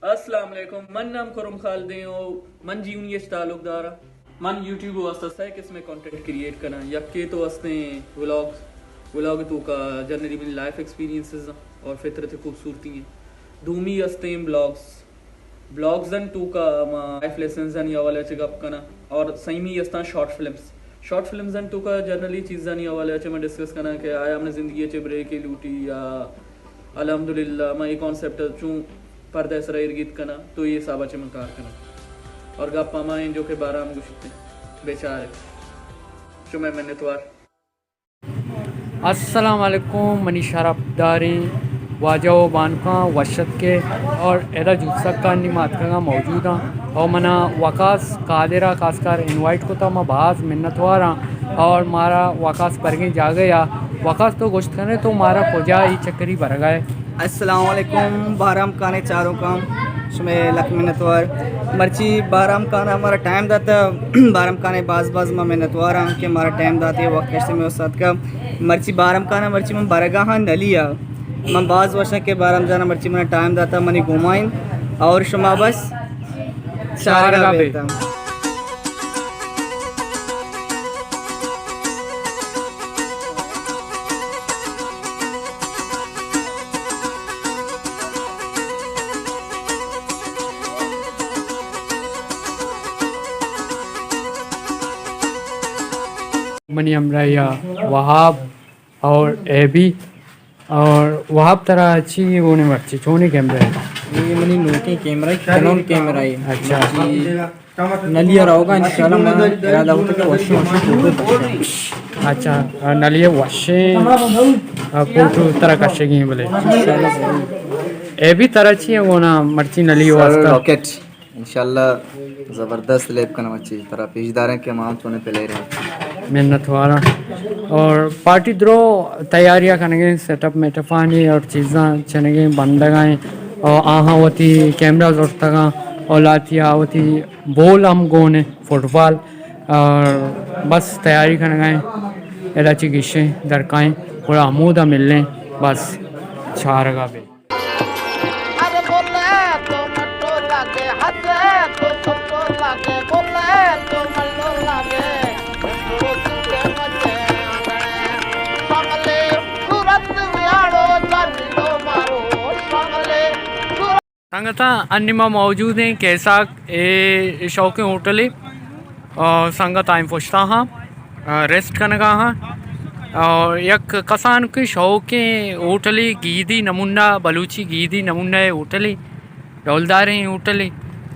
السلام علیکم، من نام کرم خالدیں او من جیونی اچ تعلق داراں۔ من یوٹیوب واسطہ سہ قسم کانٹینٹ کریئیٹ کناں، یکے تو استیں ولاگ، ولاگ توکا جنرلی منی لائف ایکسپیرینسز اور فطرت خوبصورتی ہیں۔ دومی استیں بلاگز، بلاگز ان توکا ما لائف لیسنز ان حوالے چہ گپ کناں، اور سیمی استاں شارٹ فلمز۔ شارٹ فلمز ان توکا جنرلی چیزانی حوالے چہ ما ڈسکس کناں کہ آیا من زندگی چہ بریکے لوٹی یا الحمدللہ، من اے کانسیپٹ چوں پردہ ءِ سرا ارگیت کناں، تو اے حساب ءَ چہ من کار کناں۔ اور گپ ہما انت جو کہ بارام گوشت، بیچارے۔ شمئے منتوار۔ السلام علیکم، منی شرپ داریں واجہ و بانکاں وش اتکے اور ادا جوسکانی ما اتکگاں موجوداں اور منا وقاص قادرہ خاص کر انوائٹ کتا، ما باز منتواراں اور مارا وقاص برگیں جاگہ یا وقاص تو گوشت کنے تو مارا کجا ای چکری برگا ہے۔ السلام علیکم بارام کانے چاروکاں، شمے لک منتوار۔ مرچی بارام کانا ہمارا ٹائم داتا، بارام کانے باز باز ما منتوار ہاں کہ ہمارا ٹائم داتے وقت کشتے میں استاد کا۔ مرچی بارام کانا مرچی من برگا ہاں نلیا۔ من باز وشاں کہ بارام جانا مرچی منا ٹائم داتا منی گومائن اور شما بس چارگا چارگا بے۔ بیتا۔ منی ہمراہ یا وہاب اور اے بی۔ اور وہاب ترا چی گونے مرچی چونی کیمرہ ہے؟ یہ منی نوکیں کیمرہ ہے، کینون کیمرہ ہے۔ اچھا۔ جی۔ نلی روگا انشاءاللہ، ما ارادہ ہوتا کہ وشیں وشیں فوٹو کشاں۔ اچھا، نلی وشیں فوٹو ترا کشگی بلے۔ انشاءاللہ ضرور۔ اے بی ترا چی گونا مرچی نلی سر واسطہ؟ راکٹ۔ انشاءاللہ زبردست لیب کناں مرچی، ترا پیش داریں کہ ما ہم چونے پلیئر ہیں۔ منت واراں۔ اور پارٹی درو تیاریاں کنگیں، سیٹ اپ میٹ اپانی اور چیزاں چنگیں بندگائیں اور آہاں وتی کیمرہ زرتگاں اور لاتیا وتی بول ہم گونے فٹبال اور بس تیاری کنگائیں۔ ادا چی گشیں درکائیں، گڑا ہمودا ملیں، بس چارگا بے۔ سنگتاں، انی ما موجود ایں کیساک ءِ شوقیں ہوٹلے، اور سنگت آئیں پشتا ہاں، آ، ریسٹ کنگا ہاں۔ اور یک کسانکیں شوقیں ہوٹلے، گیدی نمونہ، بلوچی گیدی نمونہ ءِ ہوٹلے، ڈولداریں ہوٹلے۔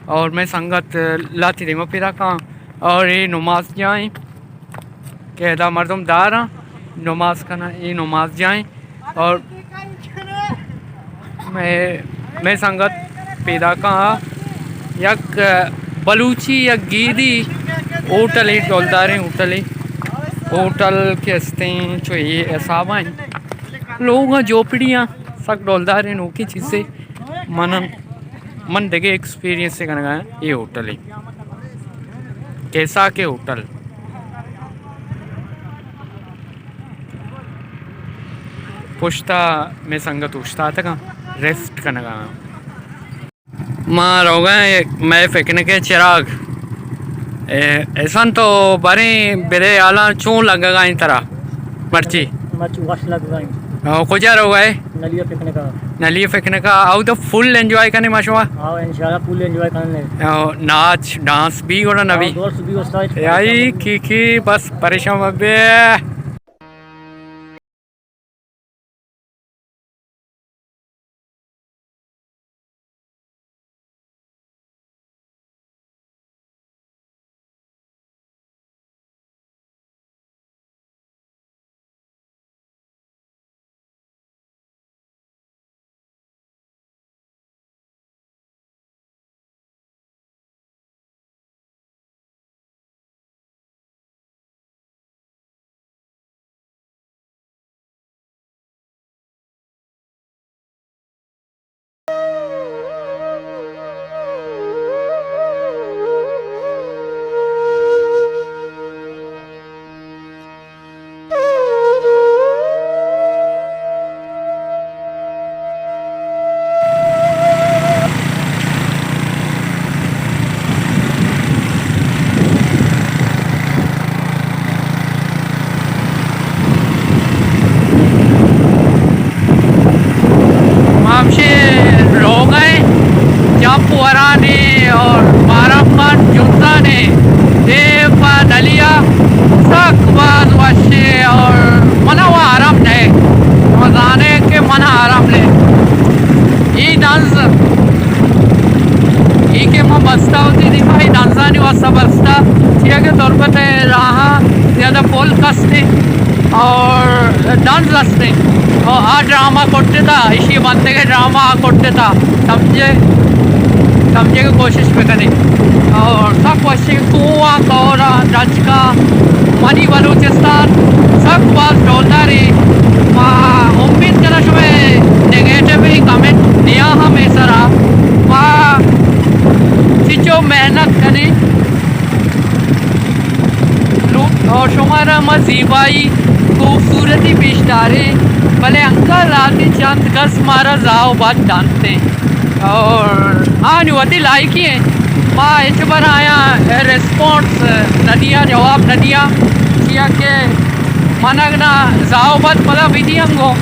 اور مئے سنگت لاتی دیما پیداکاں، اور اے نماز جاہیں کہ ادا مردم داراں نماز کناں، اے نماز جاہیں۔ اور مئے، مئے سنگت پیداکاں یک بلوچی یک گیدی ہوٹلے، ڈولداریں ہوٹلے، ہوٹل کہ استیں چو اے حسابا انت۔ لوگاں جھوپڑیاں، سک ڈولداریں نوکیں چیزے۔ من، من دگہ ایکسپیرینس کنگا اے ہوٹلے، کیساک ءِ ہوٹل۔ پشتا مئے سنگت اوشتاتگاں، ریسٹ کنگا۔ ما روگا ایں مئے پکنک ءِ چراغ۔ اے، احسان تو باریں بدے حالاں چون لگگا ایں ترا مرچی؟ مرچی وش لگگا ایں۔ او، کجا روگا ئے؟ نلی ءِ پکنک ءَ۔ نلی ءِ پکنک ءَ، او تو فل انجوائے کنے ما شما؟ ہاں، انشاءاللہ فل انجوائے کنے۔ او، ناچ، ڈانس بی گڑا نبی؟ ہاں، ڈانس بی استاد۔ یائی کی کی بس پریشان مبے۔ ما بستہ وتی دیما، اے دنزانی واسطہ بستہ، چیا کہ تربت ءِ راہاں زیادہ پل کستیں اور دنز استیں اور آ ڈرامہ کٹتا، ایشی بندے کے ڈرامہ کٹتا، سمجھے، سمجھے کی کوشش بکنی۔ اور سک وشیں کوہ، کور، درچکا، منی بلوچستان سک باز ڈولداریں۔ ما امید کناں شمئے نیگیٹو کمنٹ نیا ہمے سرا۔ ما چچو محنت کنیں اور شمارا ما زیبائی، خوبصورتی پیش داریں، بلے انگا لازی چند کس مارا زاہ و بد دنتیں اور آنی وتی لائکی ہیں۔ ما ہچ بر آیاں ریسپانس نہ دیا، جواب نہ دیا، چیا کہ من اگنا زاہ و بد پدا بدیاں گو،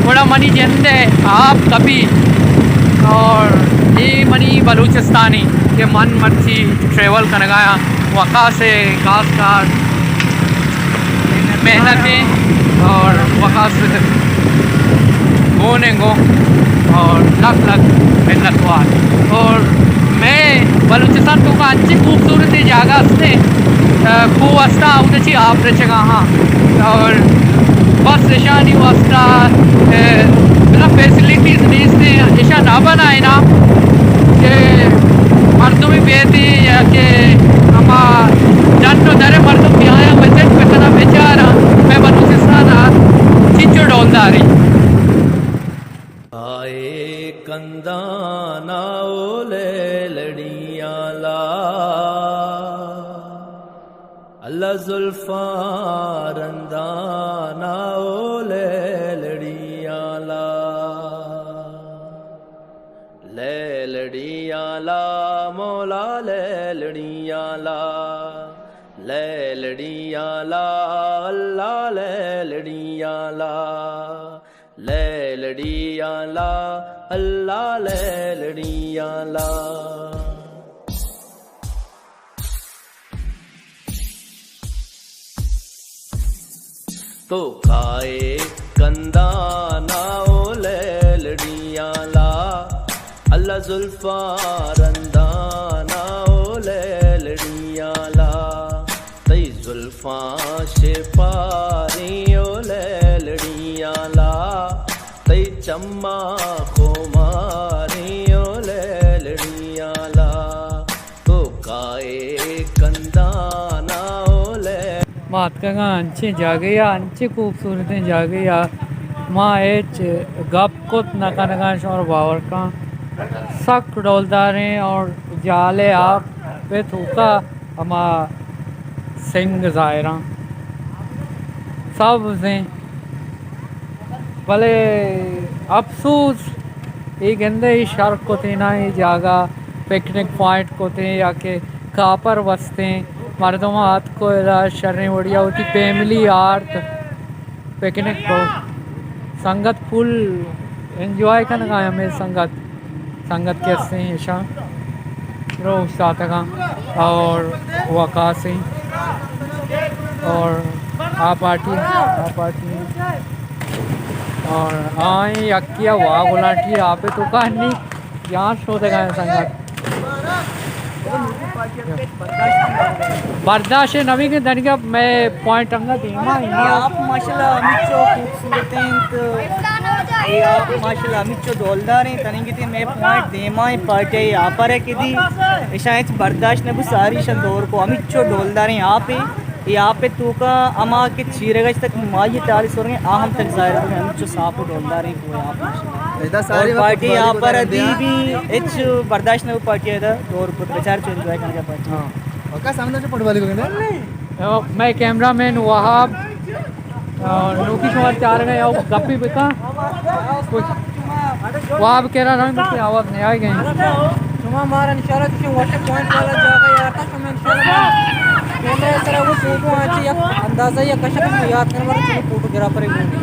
گڑا منی جند ءِ آپ کپی۔ اور اے منی بلوچستانی کہ من مرچی ٹریول کنگایاں، وقاص ءِ خاص کار محنتیں اور وقاص گون انگو اور لکھ لکھ منت وار۔ اور مئے بلوچستان توکا انچیں خوبصورتیں جاگہ ہستیں، آ، کوہ ہستاں، اودا چی آپ رچگا ہاں۔ اور بس اشانی واسطہ، آ، مطلب فیسلٹیز نیستیں، اشاں نہ بنائینا کہ مردمی بیتیں یا کہ ہما جن و در مردم بیایاں وزٹ بکناں بچاراں، مئے بلوچستان ءَ چنچو ڈولداریں۔ آئے کندانا او لیلڑیاں لا، اللہ زلفاں رندانا او لیلڑیاں لا، لیلڑیاں لا مولا، لیلڑیاں لا، لیلڑیاں لا اللہ، لیلڑیاں لا، لیلڑیاں لا اللہ، لیلڑیاں لا۔ تو کائے کندانا او لیلڑیاں لا، اللہ زلفاں رندانا او لیلڑیاں لا، تئی زلفاں شپاریں او لیلڑیاں لا، تئی چماں خماریں او لیلڑیاں لا، تو کائے کندانا او لے۔ ما اتکگاں انچیں جاگہے ءَ، انچیں خوبصورتیں جاگہے ءَ، ما ہچ گپ کت نہ کنگاں، شمارا باور کن سک ڈولداریں اور جالے آپ پہ توکا ہما سنگ ظاہراں سبزیں، بلے افسوس اے گندے اے شر کتیں نا، اے جاگہ پکنک پوائنٹ کتیں یا کہ کاپر بستیں، مردم اتکو ادا شریں وڑیا وتی فیملی آرت پکنک کو، سنگت فل انجوائے کنگا ہمے سنگت۔ سنگت کہ ہستیں ایشاں رو اوشتاتگاں اور وقاصیں اور آ پارٹی، آ پارٹی اور آئیں یکیا واہ گلانٹی آپ توکا ہنی جان شودگا ہیں سنگت۔ برداشت نہ بیت کہ دنیگا مئے پوائنٹ انگا دیما ایں۔ اے آپ ماشاءاللہ ہمچو خوبصورت انت، اے آپ ماشاءاللہ ہمچو ڈولدار انت۔ تنیگتی مئے پوائنٹ دیما ایں، پارٹی آپر ہے کدی اشاں ہچ برداشت نہ بو، ساری اشاں دور کو۔ ہمچو ڈولدار ایں آپ ایں۔ اے آپ توکا ہما کہ چیرگا تک مائی تالی سرگیں، آ ہم تک ظاہر بو، ہمچو صاف و ڈولدار ایں۔ ادا ساری اور پارٹی فٹبال آپر کو ادی بھی ہچ برداشت نہ بو، پارٹی ادا دور کو بچار چو انجوائے کنگا پارٹی۔ ہاں۔ پکا سامنے سے فٹبال کو کہنا۔ او، مئے کیمرہ مین وہاب، آ، نوکی شمار چارگا یا گپی بکا۔ کچھ وہاب کہہ رہا تھا کہ آواز نہیں آئی گئی۔ شما مارا انشاءاللہ تو وٹس پوائنٹ والا جاگہ یار تا، شما انشاءاللہ کیمرہ سرا وہ فوٹو آنچی یک اندازہ یا کشک یاد کر مارا چلو فوٹوگرافر ہے۔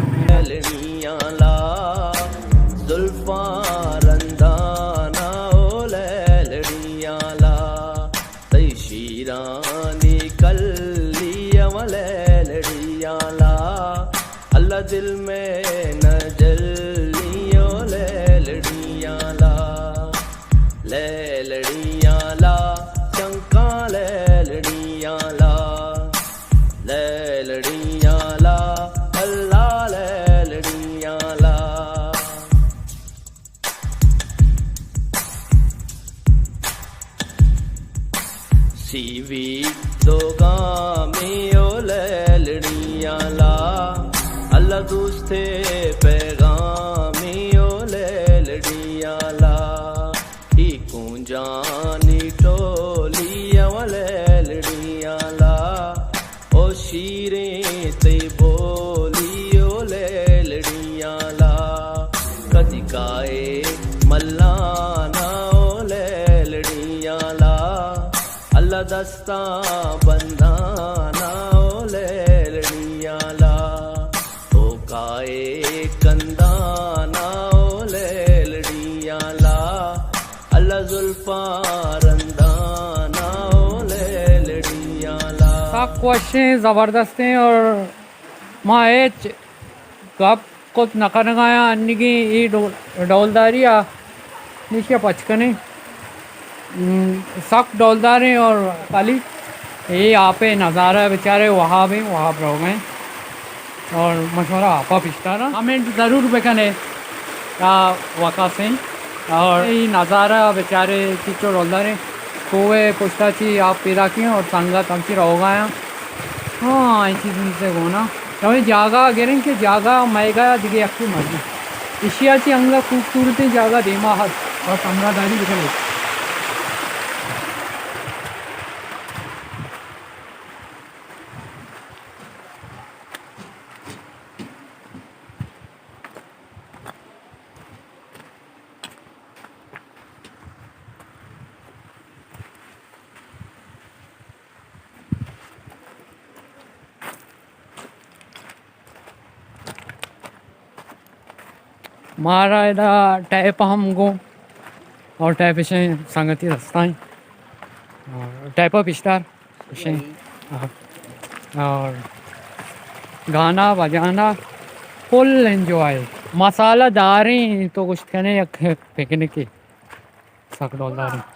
زلفاں رندانا او لیلڑیاں لا، تئی شیرانی کلی ءَ لیلڑیاں لا، اللہ دل میں نہ جلی او لیلڑیاں لا، لیلڑیاں لا ٹی وی دو گامی او لیلڑیاں لا، اللہ دوستے پیغامی او لیلڑیاں لا، ای کونجانی ٹولی او لیلڑیاں لا، او شیریں تئی بولی او لیلڑیاں لا، کدی کائے ملانا او لیلڑیاں لا۔ اللہ دستاں بندانا او لیلڑیاں لا، او کائے کندانا او لیلڑیاں لا، اللہ زلفاں رندانا او لیلڑیاں لا۔ سک وشیں، زبردستیں اور ما ہچ گپ کت نہ کنگایاں، انیگیں اے ڈول-، ڈولداری ءَ ایشی ءَ پچ کنیں۔ ہم، سک ڈولداریں اور خالی اے آپ ءِ نظارہ بچارے، وہابیں، وہاب روگیں اور مشورہ آپ ءَ پشتاراں۔ کمنٹ ضرور بکنے، آ، وقاسیں اور اے نظارہ بچارے چیچو ڈولداریں۔ کوہ ءِ پشتا چی آپ پیداکیں اور سنگت ہمچی روگایاں۔ ہاں، اے چیز سے گونا۔ ہمے جاگہ گریں کہ جاگہ مئیگا دگہ یکے مزی۔ ایشی ءَ چہ انگا خوبصورتیں جاگہ دیما ہست۔ بس ہمراہداری بکنیت۔ مارا ادا ٹیپ ہم گوں اور ٹیپ اشیں سنگتی رستائیں اور ٹیپ پشتار اشیں اور گانا بجانا فل انجوائے۔ مسالہ داریں تو گوشت کنے یک پکنکے۔ سک ڈولداریں۔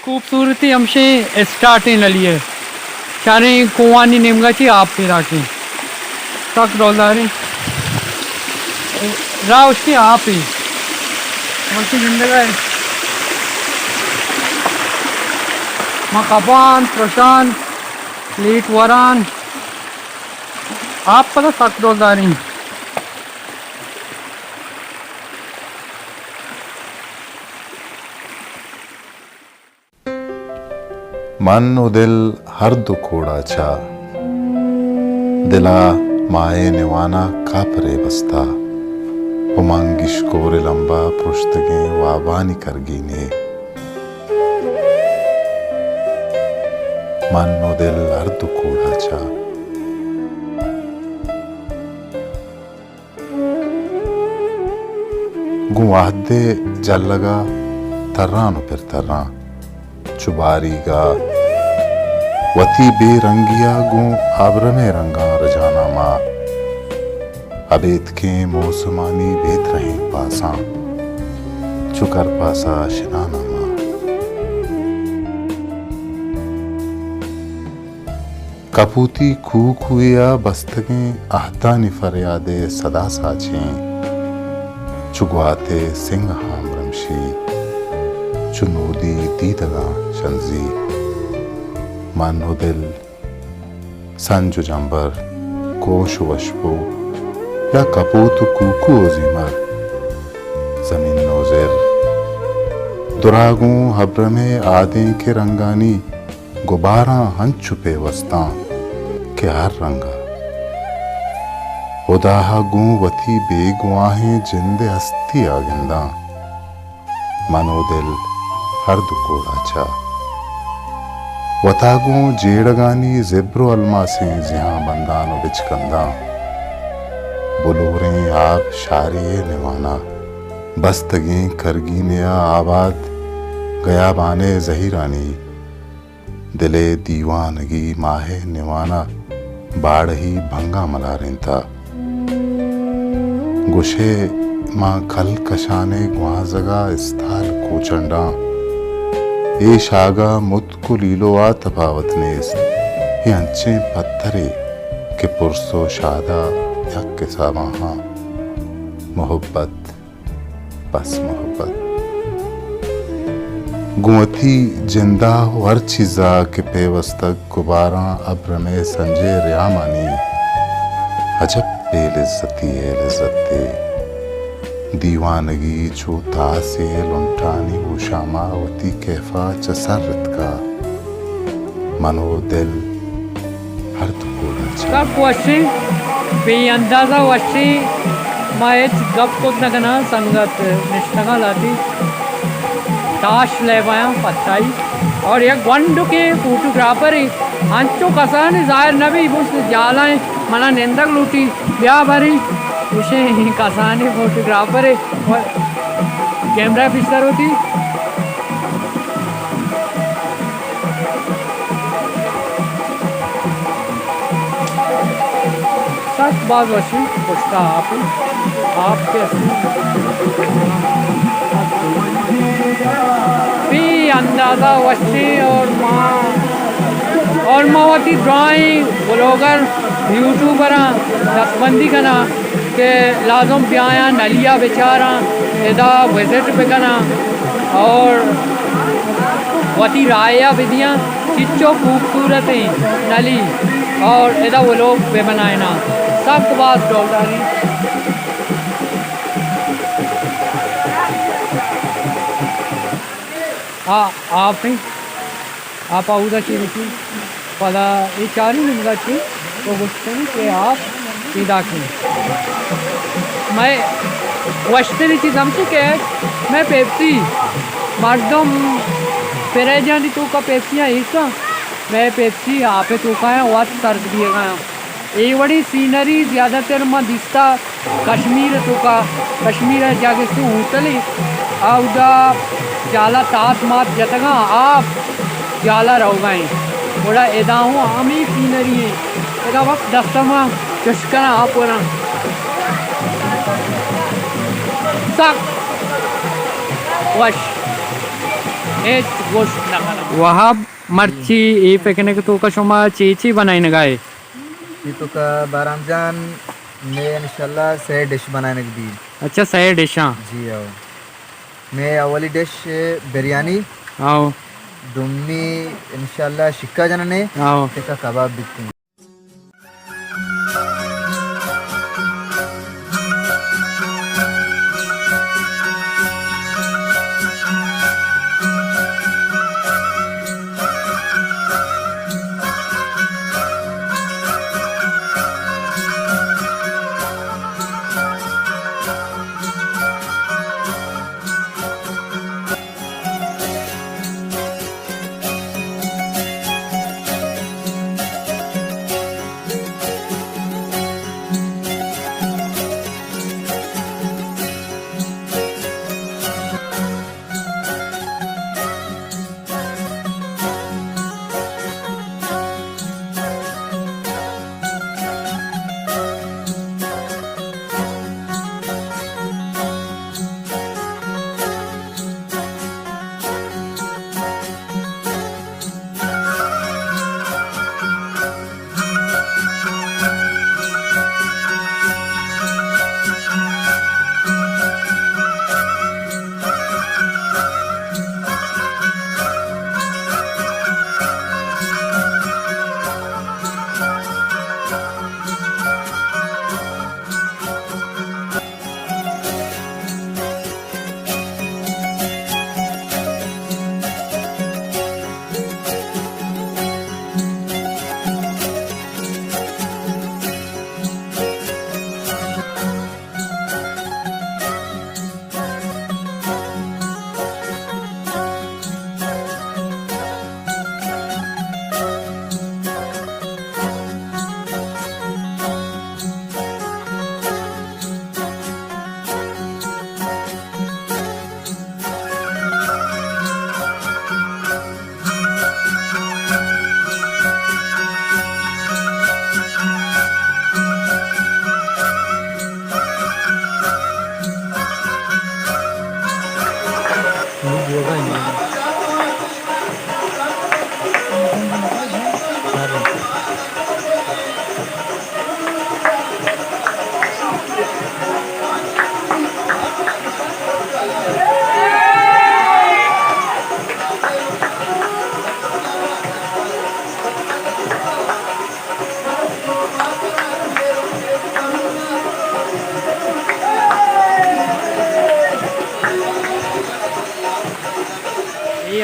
خوبصورتی ہمشیں اسٹارٹیں نلی ءِ۔ چاریں کوہانی نیمگا چی آپ پیداکیں۔ سک ڈولداریں۔ راہ اشکیں آپیں۔ مرچی گندگا ئے۔ ما کپان، پرشان، لیٹ وران۔ آپ پدا سک ڈولداریں۔ من و دل ہر دو کوڑا چا، دلا ماہے نوانا کاپرے بستا، و من گشکور لمبا پرشتگیں وابانی کرگینے۔ من و دل ہر دو کوڑا چا۔ گوں وہدے جلگا تران و پر تران، چو باریگا وتی بے رنگی ءَ گوں ابرمیں رنگاں رجاناں ما۔ ابیتکیں موسمانی بے ترہیں پاساں، چو کرپاس ءَ شناناں ما۔ کپوتی کوکوے ءَ بستگیں اھدانی فریاد ءِ صدا ساچیں، چو گوات ءِ سنگ ھامرمشی، چو نودی دیدگاں شنزی۔ من ءُ دل، سنج ءُ جمبر، کوش ءُ وشبو، یا کپوت ءُ کوکو ءُ زیمر، زمین ءُ زر، دراہ گوں ابرم ءِ آدینک ءِ رنگانی گباراں انچو پیوستاں کہ ھر رنگ ءَ ھدا ءَ گوں وتی بیگواھیں جند ءِ ھستی ءَ گنداں۔ من ءُ دل ھر دو کوڑا چہ وتا گوں جیڑگانی زبر ءُ الماسیں زیھاں بنداں ءُ بچکنداں۔ بلوریں آپ شاری ءِ نوان ءَ، بستگیں کرگینے ءَ آباد گیابان ءِ زھیرانی، دل ءِ دیوانگی ماہ ءِ نوان ءَ باڑہی بھنگاں ملارینتہ۔ گوشئے ماں کل کشان ءِ گوانزگ ءَ استال کوچنڈاں۔ اے شاگ ءَ متک ءُ لیلو ءَ تپاوت نیست۔ اے انچیں پترے کہ پرس ءُ شاد ءَ یک حساباں ھاں۔ محبت، بس محبت۔ گوں وتی جند ءَ ءُ ھر چیز ءَ کہ پیوستگ گباراں ابرم ءِ سنج ءِ ریامانی، عجب بے لذتی ءِ لذتے۔ دیوانگی چو تاسے ءِ لنٹانی ھوشام ءَ وتی کیف ءَ چہ سر رتکہ۔ من ءُ دل ھر دو کوڑا چہ۔ سک وشیں، بے اندازہ وشیں۔ ما ھچ گپ کت نہ کناں، سنگت نشتگاں لھتے تاش لیبایاں پتائی۔ اور یک گونڈکیں فوٹوگرافرے، انچو کسانیں ظاھر نہ بی، بس جالائیں، منا نندگ لوٹی، بیا بری، گوشیں کسانیں فوٹوگرافرے، کیمرہ پیشتر ہوتی۔ سک باز وشیں، پشتا آپ، آپ کے اصلی بے اندازہ وشیں۔ اور ما، اور ما وتی ڈرائنگ بلاگر یوٹیوبراں دستبندی کناں کہ لازم بیایاں، نلی ءَ بچاراں، ادا وزٹ بکناں اور وتی رائے ءَ بدیاں، چچو خوبصورتیں نلی اور ادا ولوگ بہ بنائیناں۔ سک باز ڈولداری۔ آ، آپ ایں۔ آپ اودا چی رسی؟ پدا اے چاری نیمگا چی تو گوشتنی کہ آپ پیداک ایں۔ مئے گوشتنی چیز ہمشی کہ مئے پیپسی مردم فریجانی توکا پیپسیاں ایساں، مئے پیپسی آپ توکا ایں، وت سرد بیگا ایں۔ اے وڑیں سینری زیادہ تر ما دیستا کشمیر توکا، کشمیر ءَ جاگہے ہوٹلے، اودا جالا تات مات جتگاں، آپ جالا روگا ایں۔ گڑا ادا ہوں ہمے سینری ایں۔ ادا وقت دستا ما چش کناں آپ وراں۔ سک وش۔ ہچ گوشت نہ کناں۔ وہاب، مرچی اے پکنک توکا شما چی چی بنائینگا اے؟ اے توکا بارام جان، مئے انشاءاللہ سئے ڈش بنائینگ بی۔ اچھا، سئے ڈشاں؟ جی ہو۔ مئے اولی ڈش بریانی۔ ہاؤ۔ دومی انشاءاللہ شکا جننے۔ ہاؤ۔ ٹکا کباب بیتیں۔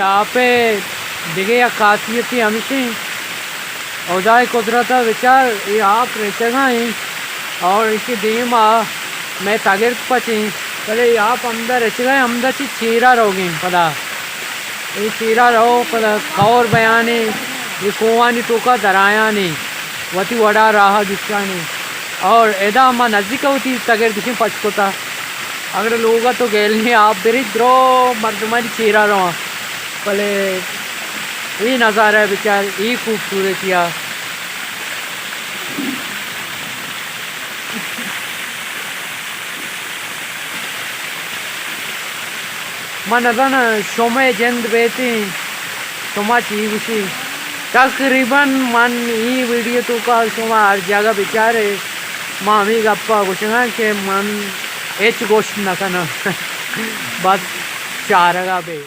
آپ ءِ دگہ یک خاصیتے ہمیش اِنت، خدائے قدرت ءَ بچار، اے آپ رچگ ءَ اِنت اور ایشی دیم ءَ مئے تگرد پچ اِنت، بلے اے آپ ہمدا رچگ ءَ اِنت، ہمدا چہ چیرا روگ ءَ اِنت پدا۔ اے چیرا رو پدا کور بیان اِنت، اے کوہانی توکا درایان اِنت، وتی وڑا راہ ءَ گیشان اِنت اور ادا ما نزیک ءَ وتی تگرد ایشی پچ کتا۔ اگر لوگ ءَ تو گیلیں آپ برئے، درو مردمانی چیرا رواں، بلے اے نظارہ بچار، اے خوبصورتی ءَ۔ من نزاناں شمئے جند بیتیں، شما چی گوشی؟ تقریباً من اے ویڈیو توکا شما ہر جاگہ بچارے، ما ہمے گپا گوشگاں کہ من ہچ گوشت نہ کناں۔ بس چارگا بے۔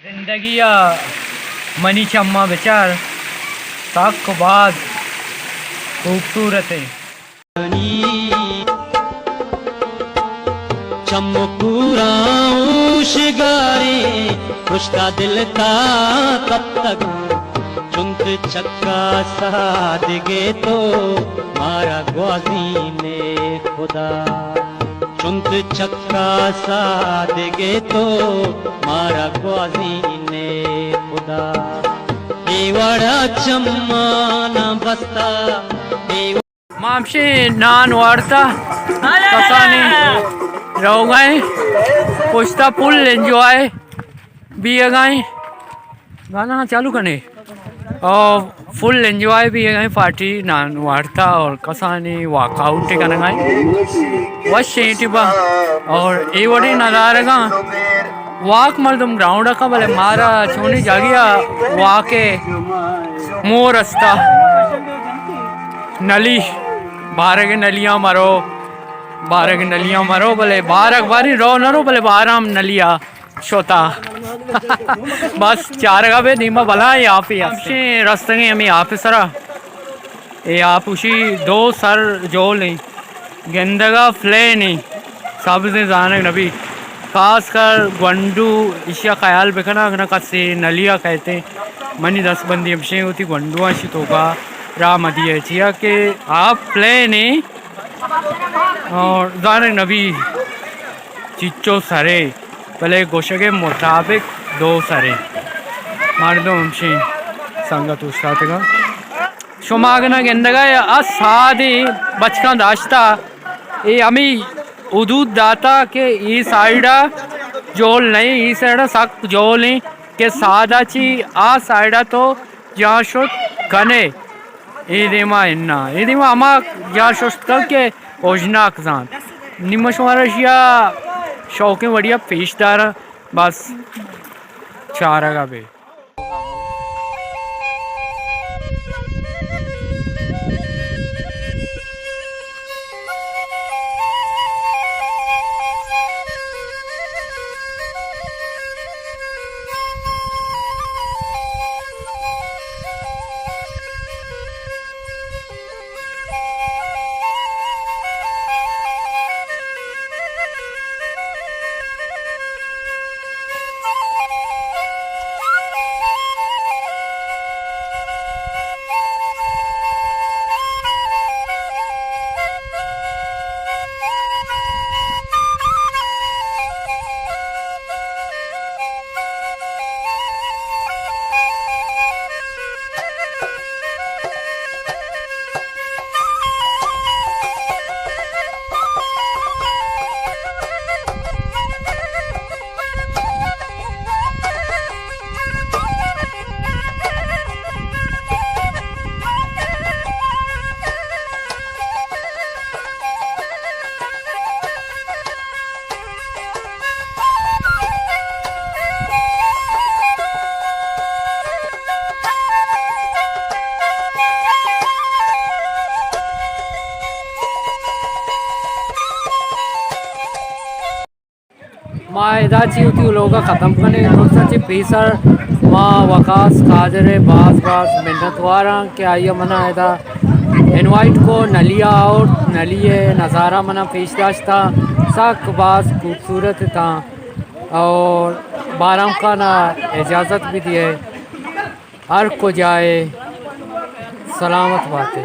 زندگی ءِ منی چماں بچار، سک باز خوبصورت اِنت۔ چم پوراں ہوشگاریں، پشتا دل تا کپتگاں، چنت چکا سادگے تو مارا گوازینے خدا، چنت چکا سادگے تو مارا گوازینے خدا، اے وڑا چمانا بستا، اے ما ہمشیں نان وارتا، کسانیں روگ ءَ ایں، پشتا فل انجوائے بیگ ءَ ایں۔ گانا چالو کنے۔ اور فل انجوائے بیگ ءَ ایں، پارٹی نان وارتا اور کسانیں واک آؤٹ کنگ ءَ ایں۔ وش ایں ٹپا اور اے وڑیں نظارگاں واک مردم گراؤنڈ ءَ کا، بلے مارا چونی جاگہے ءَ واک ءِ مور استا۔ نلی، بارگ نلیاں مرو، بارگ نلیاں مرو، بلے بارگ باری رو نہ رو، بلے بارام نلیا شوتا۔ بس چارگا بے، دیما بلاہیں آپے است۔ ہمشیں رستگیں ہمے آپ سرا۔ اے آپ اشی دو سر جول ایں، گندگا پلین ایں، سبزیں زانگ نبی۔ خاص کر گونڈو اشیا خیال بکنا، اگنا کسے نلیا کہتے، منی دست بندی ہمشیں ہوتی گونڈو اشی توکا راہ مدی ہے، چیا کہ آپ پلین ایں اور زانگ نبی چچو سرے، بلے گوشگ مطابق دو سرے۔ مردم ہمشیں سنگت اوشتاتگا۔ شما اگنا گندگا یا آ سادیں بچکاں داشتا، اے ہمیں حدود داتا کہ ای سائیڈا جول نہیں، ای سائیڈا سخت جول ہیں کہ سادا چی آ سائیڈا تو جان شت کنے۔ اے دیما انا، اے دیما ہما جان شت کن کہ اوژناک زان۔ نی ما شمارا اشیا شوقیں وڑیا پیش دارا، بس چارگا بے۔ ما ادا چی وتی لوگا ختم کنے، دوستاں چی پیسر ما وقاص قادر ءِ باز باز منت واراں کہ آئی ءَ منا ادا انوائٹ کو، نلی ءَ آورت، نلی ءِ نظارہ منا پیش داشتا، سک باز خوبصورت تھا۔ اور بارام خان ءَ اجازت بھی دیے۔ ہر کجائے سلامت باتے۔